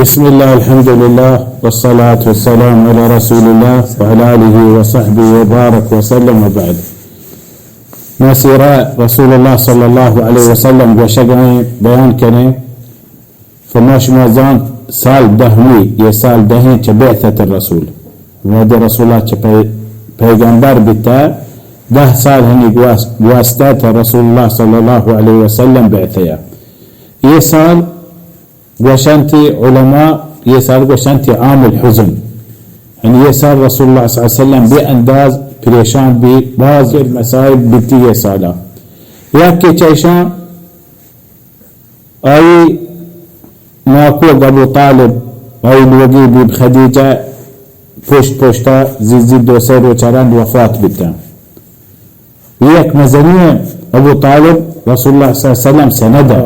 بسم الله، الحمد لله، والصلاة والسلام على رسول الله وعلى آله وصحبه وبارك وسلم وبعد. ما سيرة رسول الله صلى الله عليه وسلم گوشگائیں بیان کنیں. فما شما زان سال دہمی، یہ سال دہیں چہ بعثت الرسول، وعدہ رسول اللہ چہ پی-، پیغمبر بیتا، دہ سال ہنی گواس-، گواستا تا رسول اللہ صلی اللہ علیہ وسلم بعثہ یا. یہ سال گوشنتی علماء، یہ سال گوشنتی عام الحزن. یعنی یہ سال رسول اللہ صلی اللہ علیہ وسلم بے انداز پریشان بی، باز مسائل بیتی یہ سالا. یک کہ چیشاں آئی ناکوگ ابو طالب، آئی لوگی بی بی خدیجہ پشت پشتا زی زی دو سے روچ رند وفات بیتاں. یک مزنی ابو طالب رسول اللہ صلی اللہ علیہ وسلم سندہ،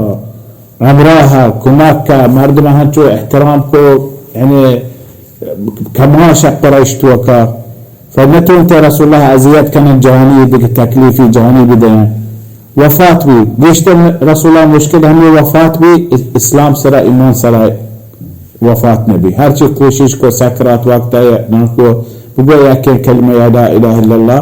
ہمراہ، کمک کا، مردم ہنچو احترام کو، یعنی کماش پرشتوکا. فنتونت رسول اللہ اذیت کنن جانی، دیگه تکلیفی جانی بدین. وفات بی. گیشتر رسول اللہ مشکل ہمیں وفات بی، اس-، اسلام سرا، ایمان سرا وفات نبی. ہرچی کوشش کو سکرات وقت ہے، نان کو بگو یکیں کلمہ یا لا الہ الا اللہ،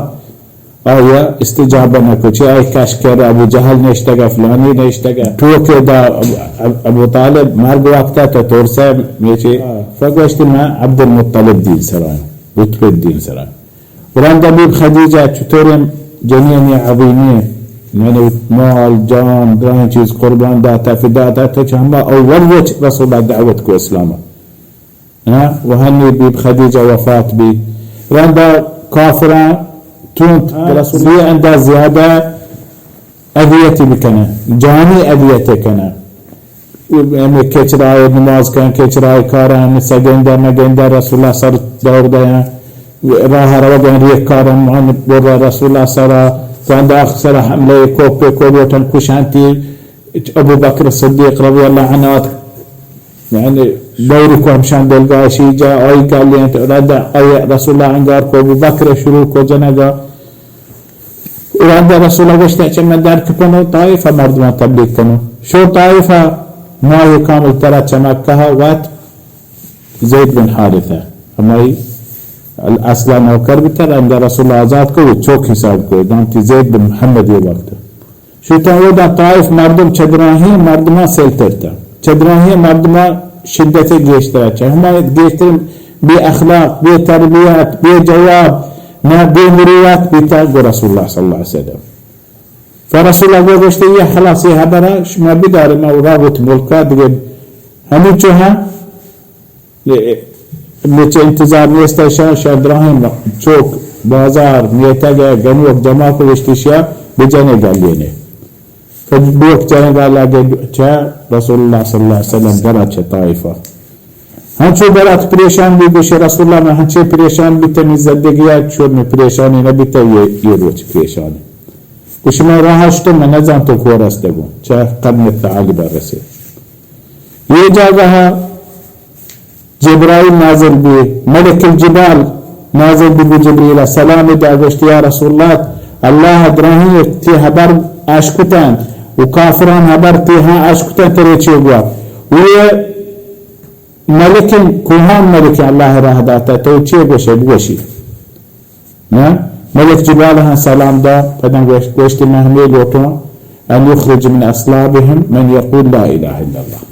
آیا استجابہ نکو. چی آئی کش کر ابو جہل نشتگا، فلانی نشتگا. ٹوکے دا اب-، اب-، ابو طالب مرگ وقت ہے تو ترسے میچے. فگوشتی میں عبد المطلب دین سرا، عتبہ دین سرا. رند بی بی خدیجہ چطوریں جنینی عظیمی، یعنی مال، جان، درائیں چیز قربان داتا، فدا داتا، چہ ہما اول روچ رسول اللہ دعوت کو اسلام. ہاں، و ہنی بی بی خدیجہ وفات بی. رند کافراں تونت رسول اللہ انداز زیادہ اذیتی بکنه، جانی اذیتی کنه. ہمے کچرائے نماز کن، کچرائے کاران، سگندہ مگندہ رسول اللہ سر دور دیاں. راہ روگاں ریک کاران، مان برا رسول اللہ سرا، تاند آخ سرا حملہ کوپے کو لوٹن کشانتی. ابو بکر صدیق رضی اللہ عنہ آت، یعنی دوری کو ہمشان دلگاشی جا آئی گالینت، رد آئی رسول اللہ انگار کو ابو بکر شروع کو جنگا. رند رسول اللہ گوشت، چہ من در کپنو طائفہ مردمان تبلیغ کنو. شو طائفہ ماہ کامل ترا چہ مکہ وت زید بن حارثہ، ہمائی اصلا نوکر بیتا، رند رسول اللہ آزاد کو، چوک حساب کو، دانتی زید بن محمد یہ وقت. شتاں اودا طائف مردم چہ دراہیں مردماں سیل ترتاں. چہ دراہیں مردماں شدت گیشتر، چہ ہما گیشتر بے اخلاق، بے تربیت، بے جواب، نہ بے مروت بیتاں گو رسول اللہ صلی اللہ علیہ وسلم. فرسول اللہ گوشت، یہ خلاص، یہ حبرہ شما بدار، ما را وت ملکا دیگه ہمینچو ہاں بچ انتظار نیست، شان، شان دراہیں چوک، بازار، میتگ، گنوک جمع کو، وشتی شیا بجنے گلینه. فجبوک جنے گالا گے چا رسول اللہ صلی اللہ علیہ وسلم درا چا طائفہ. ہنچو برات پریشان بی، گوشے رسول اللہ من ہنچے پریشان بی تمی زندگی، چو میں پریشانی نبی تو یہ، یہ روچ پریشانی. گوشے میں راہ شتو، من نزان تو کو رستے گو، چا قرن ثعالبہ رسے. یہ جاگہ جبرائیل نازل بی، ملک الجبال نازل بی، بی جبرائیل سلام دا، گوشت، یا رسول اللہ، اللہ دراہیں تی حبر اشکتن و کافران حبر تی ہاں اشکتن، ترے چے گوا؟ و یہ ملک، کوہان ملک اللہ راہ داتا، تو چے گوشے؟ بگوشی. نہ؟ ملک جبال ہاں سلام دا، پدا گوشت، گوشت، من ہمے لوٹوں، ان یخرج من اصلابهم من یقول لا الہ الا اللہ.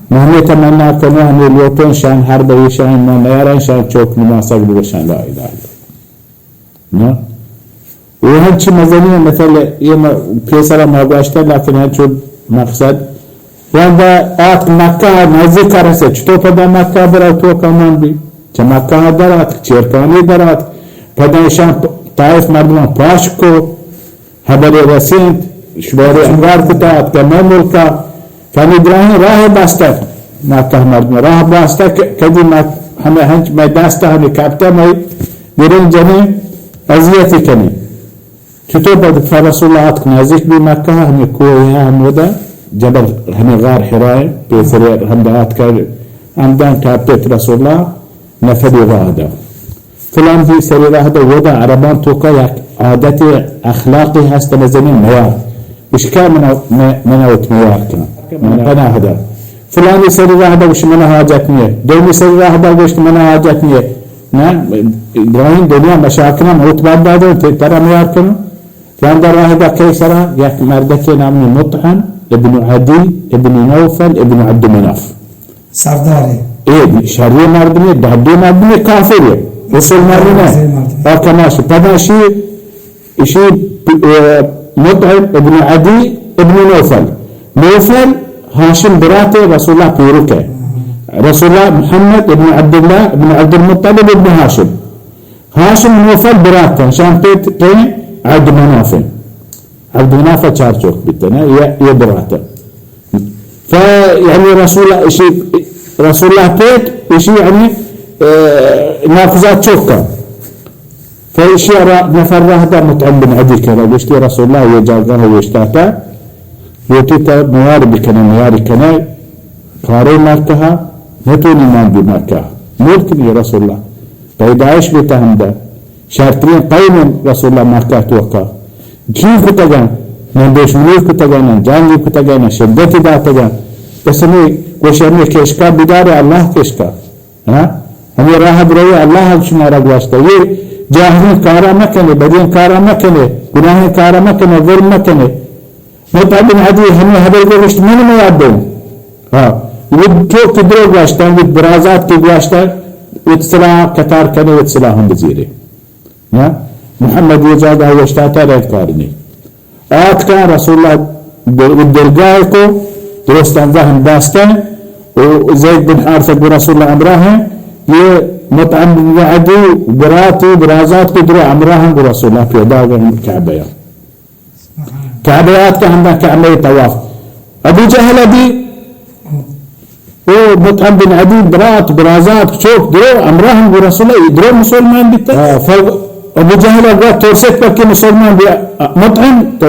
من ہمے تمنا کنوں، ہمے لوٹوں، شان ہر بریشان ما نیارن، شان چوک نماسگ بگوشن لا الہ الا اللہ. نہ؟ و ہنچی مزنی مثل، یہ پیسرا ما گوشتا، لیکن ہنچو مقصد رندا آتک مکہ ء نزیک ء رسے، چتو پدا مکہ ء برا تو کمان بی؟ چہ مکہ ء در آتک، چیرکانی در آتک. پدا ایشان پ-، طائف مردمان پاش کو، حبرے رسینت، شمارے انگار کتا، آتکا مئے ملکا، فنی دراہیں راہ بستگ. مکہ مردم راہ باستا کہ کدی ما ہمیں ہنچ مئے داستا ہمیں کپتا مئے گریں جنیں اذیتی کنیں۔ چطور پد رسول اللہ آتک نزدیک بی مکہ، ہمیں کوہ ہم ودا جبل ہمیں غار حرائے پیسر ہم دات کر ہم دان کپت رسول اللہ نفری راہ دا۔ فلان دی سری راہ دا ودا عربان توکا یک عادت اخلاقی ہست مزنی میار۔ اشکا منا، منا وت میار کن۔ من پناہ دا۔ فلانی سری راہ دا گوشت منا حاجت نیه۔ دومی سری راہ دا گوشت منا حاجت نیه۔ نا، دراہیں دنیا مشاکنا موت بعد دا دو، تے ترا میار کنو۔ رندا راہ دا کئی سرا یک مردکے نامی مطعم ابن عدی ابن نوفل ابن عبد مناف۔ سردارے۔ اے شری مردمے، ڈاڈی مردمے، کافرے۔ مسلمانے نہ۔ مسلمان۔ آ کماش پداشی، اشی، اے، مطعم ابن عدی ابن نوفل۔ نوفل ہاشم براتے رسول اللہ پیرکے۔ رسول اللہ محمد ابن عبداللہ ابن عبدالمطلب ابن ہاشم۔ ہاشم نوفل برات ہیں، شان پیت کہیں عبد مناف ہیں۔ عبد مناف چار چوک بیتے نا، یہ، یہ برات ہے۔ ف-، یعنی رسول اللہ، اشی، رسول اللہ پیت، اشی یعنی، اے، نافذات چوک کا۔ فیشی را نفر راه دا مطعم بن عدی کرا، گوشتی رسول اللہ یہ جاگہ وشتاتا، لوٹی تا میار بکنه، میار کنه، کارے مکہ، نتونی مان بی مکہ۔ ملک نی رسول اللہ۔ پیدائش بیتا ہمدا۔ شرترین قوم رسول اللہ مکہ توکا۔ چی کتگا؟ نہ دشمنی کتگا، نہ جنگی کتگا، نہ شدتی داتگا۔ بس ہمیں گوش ہمیں کشکا بدار اللہ کشکا۔ ہاں؟ ہمیں راہ برو اللہ ہم شمارا گواشتا۔ یہ جاہلین کارا مکنے، بدین کارا مکنے، گناہین کارا مکنے، ظلم مکنے۔ مطعم بن عدی ہمیں حبر گوشت من میاد دوں۔ ہاں۔ یہ تو کدرو گواشتا، یہ برازات کی گواشتا، وت سلاح قطار کنے، وت سلاح ہم بزیرے۔ نا؟ محمد یہ جاگہ وشتاتا رہت کارنی۔ آتکا رسول اللہ در-، درگاہ کو درستان ذہن داستن و زید بن حارثہ گو رسول اللہ امراہ ہیں۔ یہ مطعم بن عدی براتی برازات کو درو امراہ ہیں گو رسول اللہ پیدا گئے کعبہ۔ کعبہ آتکا ہمدا کعبہ طواف۔ ابو جہل ابھی او مطعم بن عدی برات، برازات، چوک درو، امراہ ہم گو رسول اللہ، درو مسلمان بیتا۔ ہاں۔ فل-، ابو جہل اگا ترسیت پر کہ مسلمان بی، مطعم تو،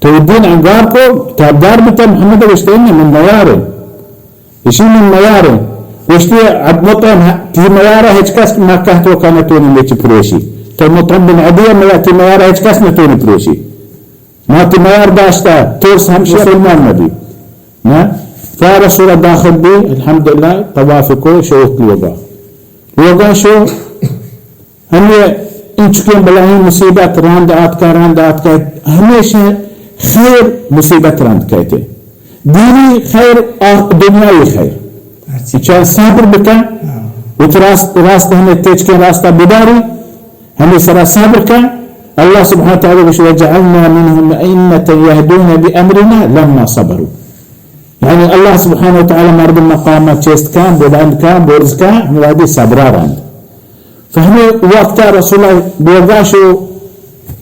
تو دین انگار کو، تابدار بیتا محمد گوشتے نے من میارے۔ اشی من میارے۔ گوشتی اب مطعم تی میارا ہچ کس مکہ تو کنتونی میچ پروشی۔ تو مطعم بن عدی میا تی میارا ہچ کس نتونی پروشی۔ ما تی میار داشتا، ترس ہم مسلمان نبی۔ نا؟ فارس را داخل بی، الحمدللہ، طواف کو شوت لوگا۔ لوگا شو، ہمیں انچکیں بلاہیں مصیبت راند آتکا، راند آتکا، ہمیشہ خیر مصیبت راند کہتے۔ دینی خیر اور دنیاوی خیر۔ اچھا۔ چاہے صبر بکن، ہاں۔ وت راست، راست ہمیں تیچکیں راستہ بداری، ہمیں سرا صبر کن۔ اللہ سبحانہ وتعالی گوشت، وجعلنا منهم أئمة يهدون بأمرنا لما صبروا۔ یعنی اللہ سبحانہ وتعالی مردم مقام چست کن، بلند کن، برز کن، ہمیں وحدی صبرا رند۔ فہمیں وقتا رسول اللہ بوگاش و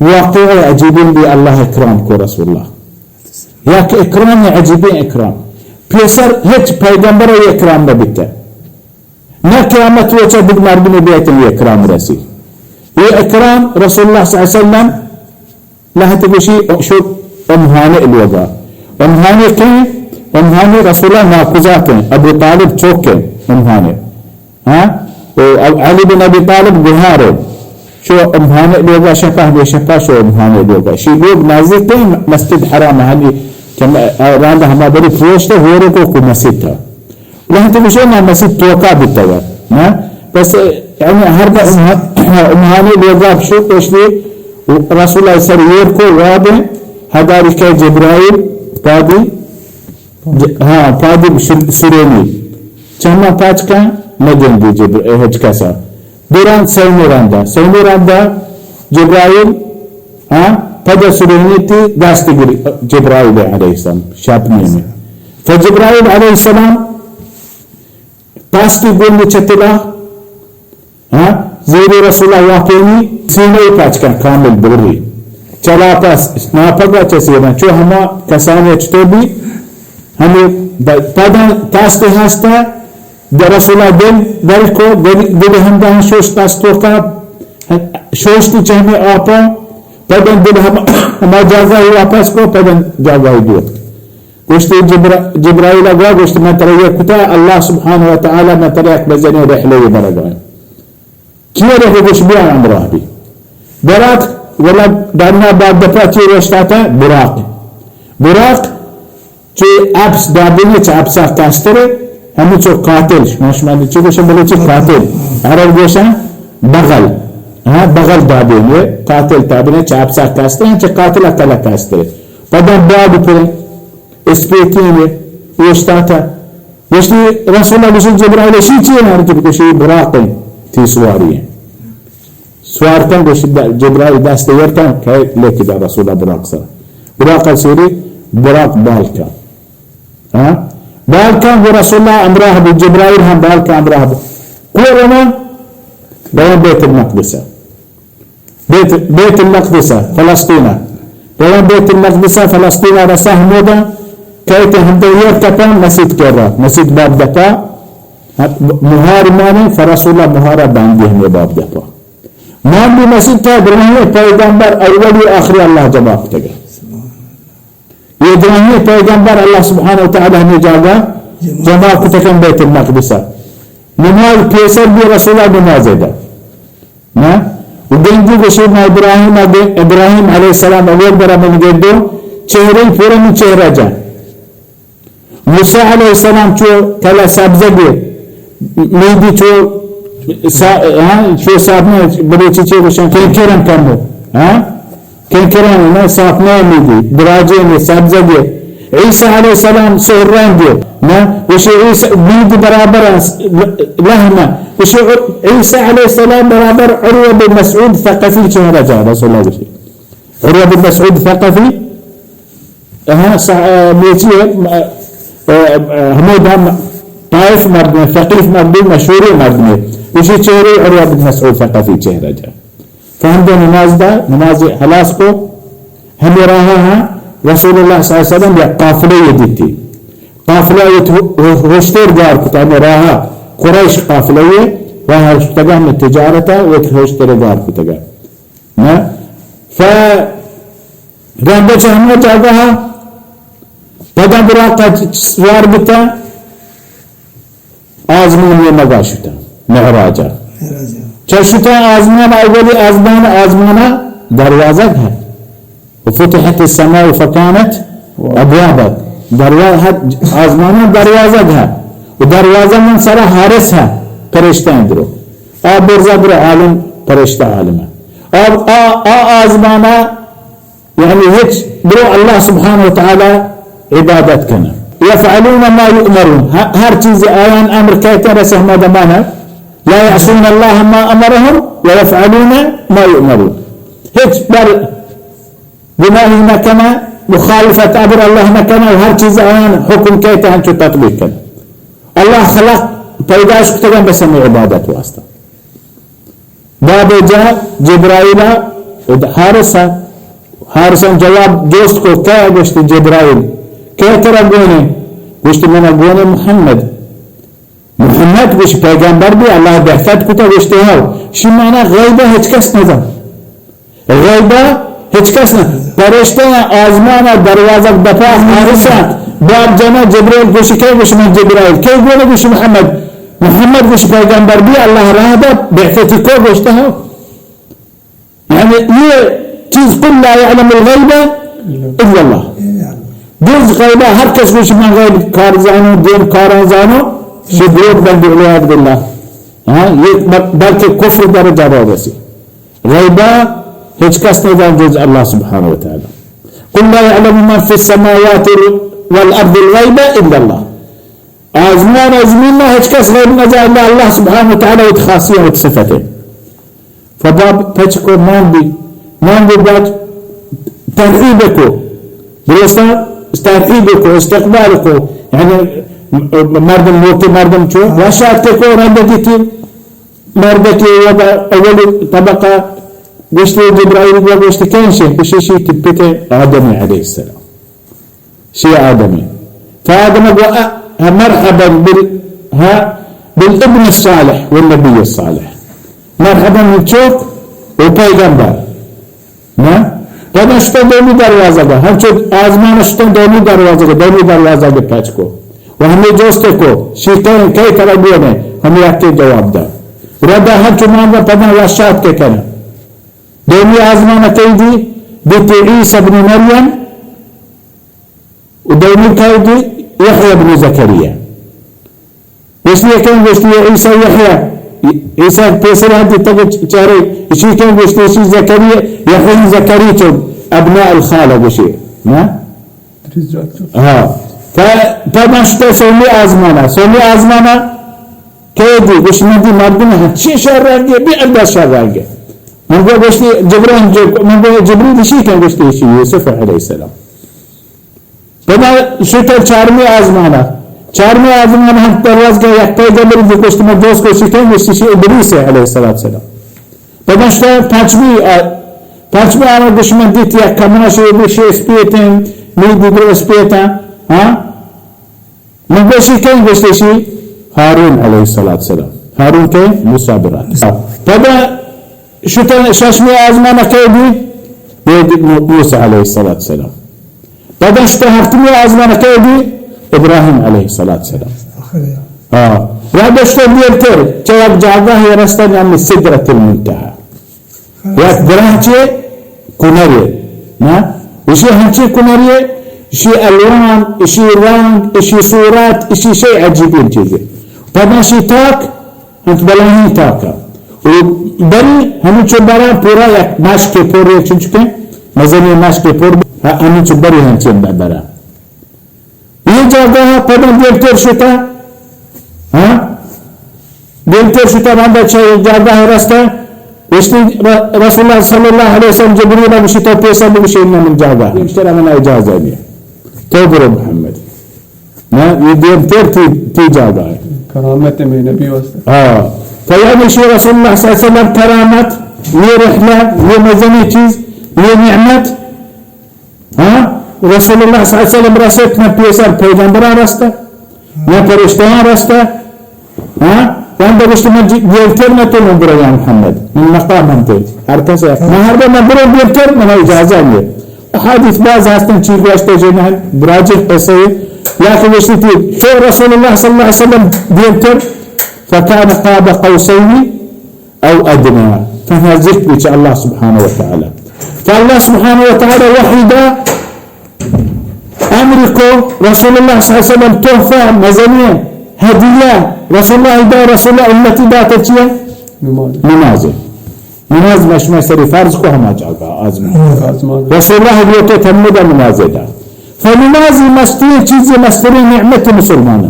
واقعہ عجیبین بی اللہ اکرام کو رسول اللہ۔ یک اکرام عجیبیں اکرام۔ پیسر ہچ پیغمبر اکرام نہ بیتا۔ نہ قیامت روچا دگہ مردمے بیایت اے اکرام رسی۔ اے اکرام رسول اللہ صلی اللہ علیہ وسلم لہتے گوشی شو ام ہانئ لوگا۔ ام ہانئ کئے؟ ام ہانئ رسول اللہ ناکوزات ایں، ابو طالب چوک ایں ام ہانئ۔ ہاں؟ او اب-، علی بن ابی طالب گوہار ایں۔ شو ام ہانئ لوگا شپا، ہمے شپا شو ام ہانئ لوگا۔ شی لوگ نزدیک ایں مسجد حرام، ہمی کہ م-، راندا ہما بری پروشت ہورے کو کو مسجد تھا۔ لہتے گوشے نا مسیت توکا بیتگا، نا؟ بس، یعنی، ہر دو امہ-، امہانی لوگا بشو پشتی رسول اللہ سر ایر کو وابیں، ہداری کہ جبرائیل پادی، ج-، ہاں، پادی سر-، سرینی۔ چما پاچ کن نگندی جبر-، اے ہچ کسا۔ دوران سیمی رندا، سیمی رندا جبرائیل، ہاں، پد سرینی تی دست گری جبرائیل علیہ السلام، شپ نیمے۔ فجبرائیل علیہ السلام پاسکی گوندی چہ تلا، ہاں، زیری رسول اللہ واپینی سینہ پاچ کن کامل بوری۔ چلا پس ناپگا چہ سینہ، چو ہما کسانی چطور بی، ہمیں ب-، پدا تاستے ہستا، در رسول اللہ دل ول کو، دل، دل ہمدا شوشت تاس توکا، شوشت چہمے آپا، پدا دل ہم، ہما جاگاہی واپس کو، پدا جاگاہی دوت۔ گوشتی جبرا-، جبرائیل گوا گوشتی، من ترا یہ کتا، اللہ سبحانہ و تعالی من ترا یک بزنی رحلے برگا۔ کیے رہے گوش بیا ہمراہ بی۔ براق ولا ڈنا باب دپا چی رشتاتا؟ براق۔ براق چو اپس دابینے، چہ اپسا کسترے، ہمو چو قاتل، شما، شما چی گوشن بلوچی؟ قاتل۔ عرب گوشن بغل۔ ہاں، بغل دابینے، قاتل دابینے، چہ اپسا کسترے، چہ قاتل کلا کسترے۔ پدا باب پر اسپیتینے، اوشتاتا۔ گوشتی، رسول اللہ گوشی، جبرائیل، شی چی نارتی؟ گوشی، براق ہیں، تی سواری ہیں۔ سوار کن، گوشی، د-، جبرائیل دست ورتن، کہ لیکی دا رسول اللہ براق سر۔ براق سیری، براق بال کن۔ ہاں؟ بال کن، گو رسول اللہ امراہ بو، جبرائیل ہم بال کن امراہ بو۔ کو رونا؟ بیان بیت المقدس۔ بیت، بیت المقدس، فلسطین۔ پیغام بیت المقدس، فلسطین رسا، ہمودا کئیت، ہمدا ایر کپان مسیت کرا، مسیت باب دپا، مہار مانے، فرسول اللہ مہارا باندی ہمے باب دپا۔ مان بی مسیت تا، درہیں پیغمبر اولی و آخری اللہ جمع کتگا۔ یہ درہیں پیغمبر اللہ سبحانہ و تعالی ہمیں جاگا جمع کتگا بیت المقدس۔ نماز پیسر بی رسول اللہ نماز دا۔ نا؟ و گندی گوشی، ما ابراہیم اگے، ابراہیم علیہ السلام اول برا من گندو، چہرے پورا من چہرہ جا۔ موسی علیہ السلام چو کلا سبزگے، میدی چو سا-، ہاں، چو صاحب نے بلوچی چے گوشن، کنکرن کمو، ہاں؟ کنکرن، نا، صاحب نے میدی، دراجے نے سبزگے۔ عیسی علیہ السلام سہر رنگے، نا؟ گوشی عیسی میدی برابر است، ل-، لحمہ۔ گوشی عیسی علیہ السلام برابر عروہ بن مسعود ثقفی چہرہ جا، رسول اللہ گوشی۔ عروہ بن مسعود ثقفی، ہاں، سا-، آ، میچی ہے، آ، آ، آ، ہمیں دام طائف مردم، ثقیف مردم، مشہور مردم ہے۔ اسی چہرے عروہ بن مسعود ثقفی چہرہ جا۔ فہمدے نماز دا، نماز ہلاس کو، ہمیں راہا ہاں، رسول اللہ صلی اللہ علیہ وسلم یک قافلہ یہ دیتی۔ قافلہ یہ تو-، ہوشتر گار کتا، ہمیں راہا قریش قافلہ یہ، راہا شتگا ہمیں تجارتا، وہ ہوشتر گار کتگا۔ نہ؟ ف-، رند چہ ہمے جاگہ ءَ پدا براق ءَ سوار بوتاں، آزمان ءِ نیمگ ءَ شتاں، معراج ءَ۔ چہ شتاں آزمان ءَ، اولی آزمان، آزمان ءَ دروازگ ءَ۔ وفتحت السماء فكانت أبوابا۔ دروا-، آزمان ءَ دروازگ ءَ۔ و دروازگ من سرا حارس ءَ، پرشتہ اندرو۔ آ برزا برو عالم، پرشتہ عالم ءَ۔ آ، آ، آ آزمان ءَ یعنی ہچ، برو اللہ سبحانہ و تعالی عبادت کن۔ یفعلون ما یؤمرون، ہ-، ہر چیز آیان امر کئیت رسے ہما دمان ءَ، لا یعصون اللہ ما امرهم ویفعلون ما یؤمرون۔ ہچ بر گناہی نہ کن، مخالفت امر اللہ نہ کن، ہر چیز آیان حکم کئیت ہنچو تطبیق کن۔ اللہ خلق، پیداش کتگن بس ہمے عبادت واسطہ۔ باب جا جبرائیل ءَ، حارث ءَ، حارث ءَ جواب جوست کو، کئے؟ گوشت جبرائیل۔ کئے ترا گون ایں؟ گوشت منا گون ایں محمد۔ محمد گوشت پیغمبر بی، اللہ بعثت کتا، گوشت ہاو۔ شی مانا غیب ءَ ہچ کس نزان۔ غیب ءَ ہچ کس نہ۔ پرشتہ آزمان ءَ دروازگ دپا حارث ءَ باب جنا، جبرائیل گوشت کئے؟ گوشت من جبرائیل۔ کئے گون ایں؟ گوشت محمد۔ محمد گوشت پیغمبر بی، اللہ راہ دا، بعثتی کو، گوشت ہاو۔ یعنی یہ چیز، قل لا يعلم الغيب إلا الله۔ جز غیب ءَ ہر کس گوشی من غیب کار زانوں، دیم کاراں زانوں، شی دروگ بندی، والعیاذ باللہ۔ ہاں، یہ بل-، بلکہ کفر درجہ ءَ رسی۔ غیب ءَ ہچ کس نزان جز اللہ سبحانہ و تعالی۔ قل لا يعلم من في السماوات والأرض الغيب إلا الله۔ آزمان ءُ زمین ءَ ہچ کس غیب نزان، اللہ، اللہ سبحانہ و تعالی وت خاصی وت صفت ہے۔ فباب پچ کو مان بی، مان بی بعد ترحیب کو، درستا؟ ترحیب کو، استقبال کو، یعنی مردم، موقع مردم چو وشات کو رند دیتی، مرد کہ اولی طبقہ گوشت جبرائیل، گوشت کئے شے؟ گوشت شی تپت آدم علیہ السلام۔ شی آدمی۔ فآدم گو، ا-، مرحبا بال-، ها، بالابن الصالح والنبي الصالح. مرحبا من چوک و پیغمبر. نہ؟ پدا شتن دومی دروازگا، ہنچو آزمان شتن دومی دروازگا، دومی دروازگا پچ کو. و ہمیں جوست کو، شی کئے، کئے ترا گونے، ہمیں یکے جواب دا. ردا ہنچو مانگا پدا وشات کے کنا. دومی آزمان کئی دی، بیتی عیسی ابن مریم، و دومی کئی دی، یحیی ابن زکریا. گوشتی یکیں گوشتی عیسی یحیی. عیسی پیسر ہم دیتا کہ چارے، اشی کیں گوشتی اشی زکریا، یحیی زکری چو ابناء الخالہ گوشی. نا؟ ہاں. ف-، پدا شتا سومی آزمانا، سومی آزمانا کئے دی، گوشت من دی مردم ہنچی شر رنگے، بے انداز شر رنگے. من گو گوشتی جبران جو، من گو جبریل اشی کیں گوشتی اشی یوسف علیہ السلام. پدا شتن چارمی آزمانا. چارمی آزمانا ہم پرواز کا یک پیغمبر دی گوشت من دوست کو شتن گوشتی شی ادریس علیہ الصلوۃ والسلام. پدا شتن پنچمی آ-، پنچمی آنا گوشت من دیت یک کماشے بشی اسپیتن، می دی درو اسپیتن، ہاں؟ من گوشی کئی گوشتی شی ہارون علیہ الصلوۃ والسلام. ہارون کے موسی برات. پدا شتن ششمی آزمان کئے دی؟ بید مو-، موسی علیہ الصلوۃ والسلام. پدا شتن ہفتمی آزمان کئے دی؟ ابراہیم علیہ الصلوۃ والسلام. ہاں. رد شتن دیرتر، چہ یک جاگاہے رستن، یعنی سدرۃ المنتہی. یک درہچے کنرے، نا؟ اشی ہنچے کنرے، اشی الوان، اشی رنگ، اشی صورت، اشی شے عجیبیں چیزے. پدا اشی تاک، انت بلاہیں تاکا. و بری ہمینچو برا پورا یک مشکے پر، یک چنچکیں مزنیں مشکے پر، ہمینچو بری ہنچیں برا. یہ جاگہ پدا دیرتر شتا، ہاں؟ دیرتر شتا باندا چہ جاگہ رستا، گوشتی ر-، رسول اللہ صلی اللہ علیہ وسلم جبریل گوشی تو پیسا بگوشی انہا من جاگہ. گوشتر من اجازہ دے. تو برو محمد. نا، یہ دیرتر تی، تی جاگہ ہے. کرامت میں نبی واسطے. ہاں. فیعنی شی رسول اللہ صلی اللہ علیہ وسلم کرامت، یہ رحلہ، یہ مزنی چیز، یہ نعمت، ہاں؟ رسول اللہ صلی اللہ علیہ وسلم رسیت نہ پیسر پیغمبران رستا، نہ فرشتیان رستا، ہاں؟ واندا گوشت من جی-، گیلتر نہ تو من برو یا محمد، من مقام ہم تے، ہر کس ہے. من ہر بار من برو گیلتر، من اجازہ نہیں. حدیث باز ہستن چی گوشت جنہن براجح قصہ، لیکن گوشتی تی، تو رسول اللہ صلی اللہ علیہ وسلم گیلتر، فکان قاب قوسین او ادنی، فنزدیک بی چہ اللہ سبحانہ و تعالی. فاللہ سبحانہ و تعالی وحی دا، امر کو رسول اللہ صلی اللہ علیہ وسلم تحفہ مزنی ہدیہ رسول اللہ دا، رسول اللہ امتی داتا چیئے؟ نماز. نماز. نماز مشمع سری فرض کو ہما جاگہ آزمان. آزمان. رسول اللہ دیوتے تمدا نماز دا. فنماز مسترین چیز، مسترین نعمت مسلمان.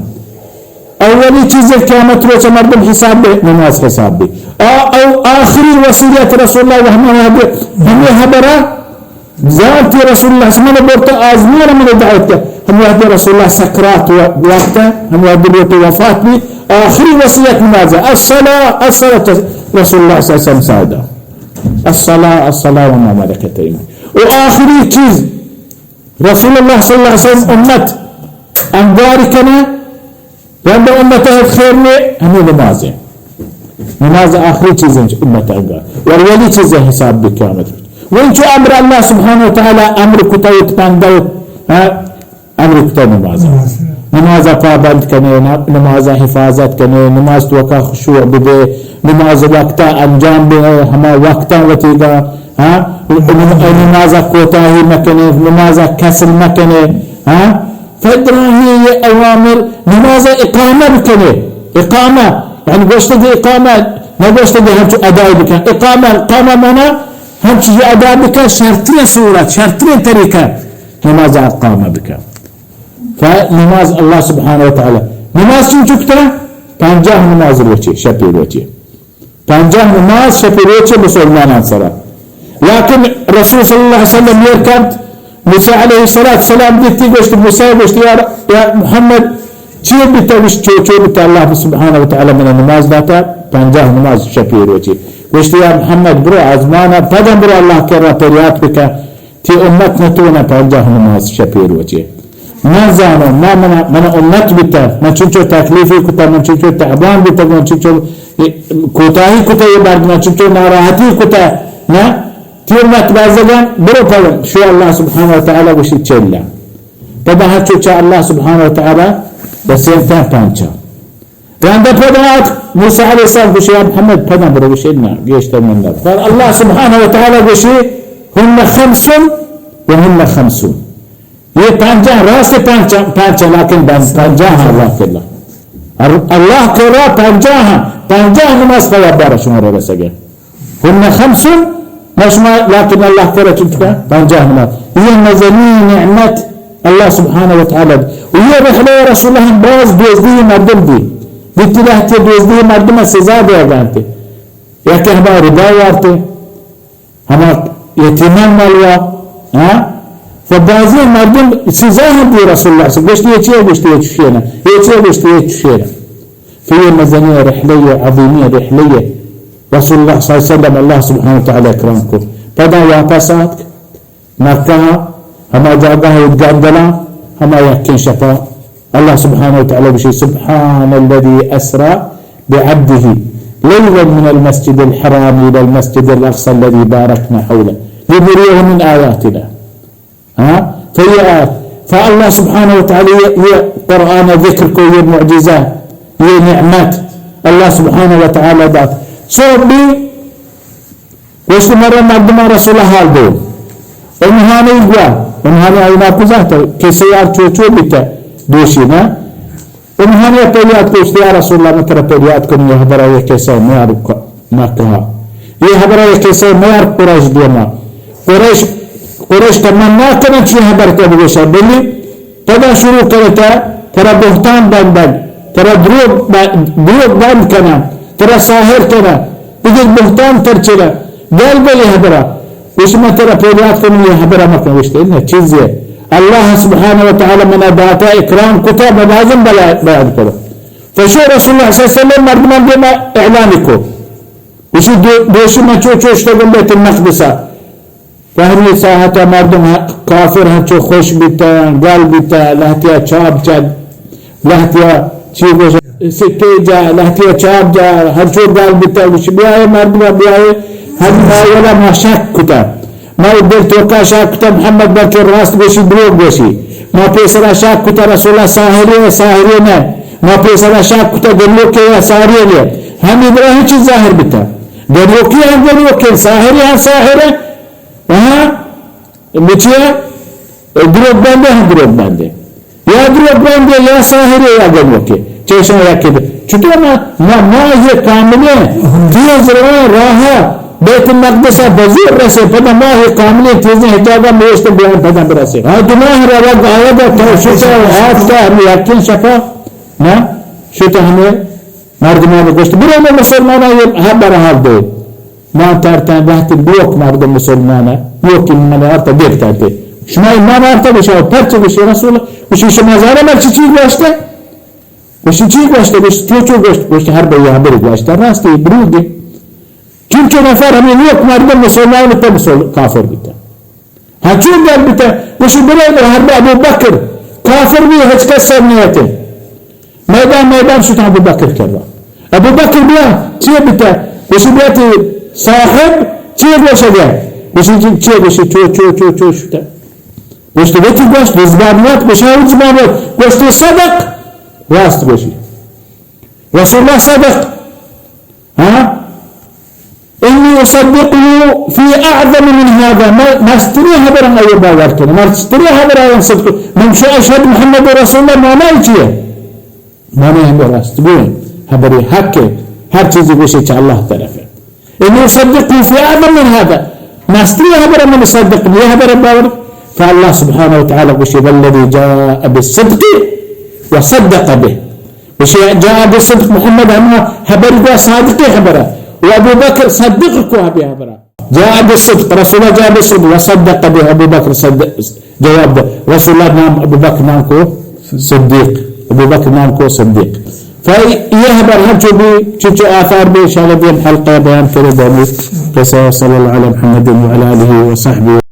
اولی چیز قیامت روچ مردم حساب بے، نماز حساب بے. آ-، او آخری وصیت رسول اللہ و ہمیں یاد، ہمیں حبرہ زانتی رسول اللہ من برتا آزمان من دعوت کا. ہمیں یاد رسول اللہ سکرات و-، وقت، ہمیں یاد روت وفات بی. آخری وصیت نماز، الصلاة، الصلاة، رسول اللہ صلی اللہ علیہ وسلم سایدہ. الصلاة، الصلاة وما ملكت أيمانكم. و آخری چیز، رسول اللہ صلی اللہ علیہ وسلم امت انگار کنے، رند امت ہے خیر میں ہمیں نماز ہے. نماز آخری چیز ہے امت انگار. اور ولی چیز ہے حساب بی قیامت. وہ انچو امر اللہ سبحانہ و تعالی امر کتا ات پندہ ات، ہاں، امر کتا نماز. نماز پابند کنے، نا-، نماز حفاظت کنے، نماز توکا خشوع ببے، نماز وقتا انجام بے، ہما وقتا وتیگا ہاں؟ نماز کوتاہی مکنے، نماز کسل مکنے، ہاں؟ فدراہی یہ اوامر، نماز اقامہ بکنے، اقامہ، یعنی گوشتگی اقامہ، نہ گوشتگی ہمچو ادا بکن. اقامہ، اقامہ مانا ہمچو یہ ادا بکن، شرطی صورت، شرطی طریقہ، نماز اقامہ بکن. فنماز اللہ سبحانہ و تعالی، نماز چنچکتا؟ پنجاہ نماز روچے، شپی روچے. پنجاہ نماز شپ روچ مسلمانان سرا. لیکن رسول صلی اللہ علیہ وسلم یہ کرد، موسی علیہ الصلوۃ والسلام دیتی گوشت، موسی گوشت، یا، یا محمد، چی بیتا؟ گوشت، چو، چو بیتا، اللہ سبحانہ و تعالی من نماز داتا، پنجاہ نماز شپی روچی. گوشت، یا محمد، برو آزمانا، پدا برو اللہ کرا پریات بکا، تی امت نتونا پنجاہ نماز شپی روچی. من زانو، ما من، من امت بیتا، من چنچو تکلیفی کتا، من چنچو تعبان بیتا، من چنچو کوتاہی کتا، یہ مرد من چنچو ناراحتی کتا، نا؟ تی امت بازگان، برو پڑن، شو اللہ سبحانہ و تعالی گوشی چلا۔ پدا ہنچو چا اللہ سبحانہ و تعالی بسیرتا پانچا۔ رندا پدا آتک موسی علیہ السلام گوشی، یا محمد، پدا برو، گوشی، نا، گیشتر من نہ۔ پر اللہ سبحانہ و تعالی گوشی، ہن خمس و ہن خمسون۔ یہ پنجاہ، راست پنجاہ، پنجاہ، لیکن بند پنجاہ ہاں، اللہ کرا۔ ال-، اللہ کرا پنجاہ ہاں، پنجاہ نماز پدا بارا شما را رسگے۔ ہن خمس، ما شما، لیکن اللہ کرا چنچکا پنجاہ نماز۔ یہ مزنی نعمت اللہ سبحانہ و تعالی دی۔ و یہ رحلہ رسول اللہ ہم باز دوزدی مردم دی۔ بیتی لہتی دوزدی مردم سزا دیا گانتے۔ یا کہ ہما ربا وارتے، ہما یتیمان مالوا، ہاں؟ و بعضی مردم سزا ہم دی رسول اللہ صلی اللہ علیہ وسلم۔ گوشتی، یہ چیئے؟ گوشتی، یہ چوشینا۔ یہ چیئے؟ گوشتی، یہ چوشینا۔ تو یہ مزنی رحلہ، عظیمی رحلہ۔ رسول اللہ صلی اللہ علیہ وسلم اللہ سبحانہ و تعالی اکرام کو۔ پدا واپس آتک مکہ، ہما جاگہ گندلا، ہما یکیں شپا۔ اللہ سبحانہ و تعالی گوشی، سبحان الذي اسرى بعبده ليلا من المسجد الحرام الى المسجد الاقصى الذي باركنا حوله لنريه من آياتنا۔ ہاں؟ تو یہ آیت، فاللہ سبحانہ و تعالی یہ، یہ قرآن ذکر کو، یہ معجزہ، یہ نعمت اللہ سبحانہ و تعالی دات۔ سو بھی گوشت، مرا مردمان رسول حال دو۔ امہانی گوا، امہانی آئینا کجا تا، کسے یار چو چو بیتا، دوشی نا۔ امہانی پریات کو، گوشت، یا رسول اللہ، من ترا پریات کنی، یہ حبرا یہ کسے میار ک-، مکہ۔ یہ حبرا یہ کسے میار قریش دیما۔ قریش، قریش تمنا نہ کنن چی حبر تو بگوشا، بلی پدا شروع کنتا، ترا بہتان بندن، ترا دروگ ب-، دروگ بند کنن، ترا ساحر کنن، بگیر بہتان تر چرا، گل بلی حبرا۔ گوشت، من ترا پریات کنم، یہ حبرا مکن۔ گوشت، نہ، چیزی اللہ سبحانہ و تعالی منا داتا، اکرام کتا، بلازم بلا-، بیان کرو۔ فشو رسول اللہ صلی اللہ علیہ وسلم مردمان دیما اعلان کو۔ گوشی دو-، دوشی من چو چوشتگم بیت المقدسا۔ پہ ہمے ساعت ء مردم ہ-، کافر ہنچو خوش بیتاں، گل بیتاں، لہتیا چاپ جت، لہتیا چی گوش، سکے جا، لہتیا چاپ جا، ہنچو گل بیتاں، گوش، بیائے مردم، بیائے، ہم ما ولا ما شک کتا۔ ما دل توکا شک کتا، محمد بلکہ راست گوشی، دروگ گوشی۔ ما پیسرا شک کتا، رسول اللہ ساحرے، ساحرے نہ۔ ما پیسرا شک کتا، گنوکے یا ساحرے نہ۔ ہم ابراہیم چیز ظاہر بیتا۔ گنوکی ہم گنوکے، ساحرے ہم ساحرے۔ ہاں، بچیا، دروگ بندے ہم دروگ بندے۔ یا دروگ بندے، یا ساحرے، یا گنوکے۔ چیشاں یکے دے۔ چطور ما، ما، ما یہ کاملیں، تیز روان راہ، بیت المقدس بزور رسے، پدا ما یہ کاملیں تیزیں حجابا میشت بیان پدا برسے۔ ہاں، دماغ روگ آیگا تو شتا آفتا ہمیں یقین شفا، نا؟ شتا ہمیں مردمان گوشت، برو میں مسلماناں یہ حبر حال دے۔ ما ترتاں لہتی بوک مردم مسلمان ء، بوکی من آرتا گپت آتے۔ شما ایمان آرتا؟ گوشا، پرچہ؟ گوشی، رسول، گوشی، شما زانا مرچی چی گوشتا؟ گوشی، چی گوشتا؟ گوشت، تو چو گوشت؟ گوشت، ہر بئی ہبر گوشتا، راستی دروگے۔ چنچو نفر ہمیں نیک مردم مسلمان تا مسل-، کافر بیتا۔ ہنچو گل بیتا، گوشی، برو ہر ابو بکر کافر بھی ہچ کس سر نیتے۔ میدان، میدان شتاں ابو بکر کرا۔ ابو بکر بیا، چی بیتا؟ گوشی، بیا تی صاحب چی گوشگا؟ گوشی، چی، چی گوشی؟ چو، چو، چو، چو شتا۔ گوشت، وتی گوشت، زبان وت، گوشا زبان وت۔ گوشت، صدق، راست گوشی۔ رسول اللہ صدق۔ ہاں؟ انی اصدقه فی اعظم من هذا، من مستری حبر آئی باور کنم، مستری حبر آئی صدق، من شو اشهد محمد رسول اللہ معنی چیئے؟ معنی ہمیں راست گوئے، حبری حق ہے، ہر چیزی گوشے چا اللہ طرف ہے۔ انی اصدقه فی اعظم من هذا، مستری حبر من صدق، یہ حبر باور، فاللہ سبحانہ و تعالی گوشے، والذی جاء بالصدق وصدق به۔ گوشی، جاء بالصدق، محمد ہما حبر گوا صادق حبرا، و ابو بکر صدق کو ہبی حبرا۔ جاء بالصدق، رسول اللہ جاء بالصدق وصدق به، ابو بکر صدق جواب دے۔ رسول اللہ نام ابو بکر نام کو صدیق، ابو بکر نام کو صدیق۔ فائی یہ حبر ہر جو بھی چچو آثار بھی انشاءاللہ دیم حلقہ بیان کرے دانی قصہ۔ صلی اللہ علی محمد وعلی آلہ وصحبہ۔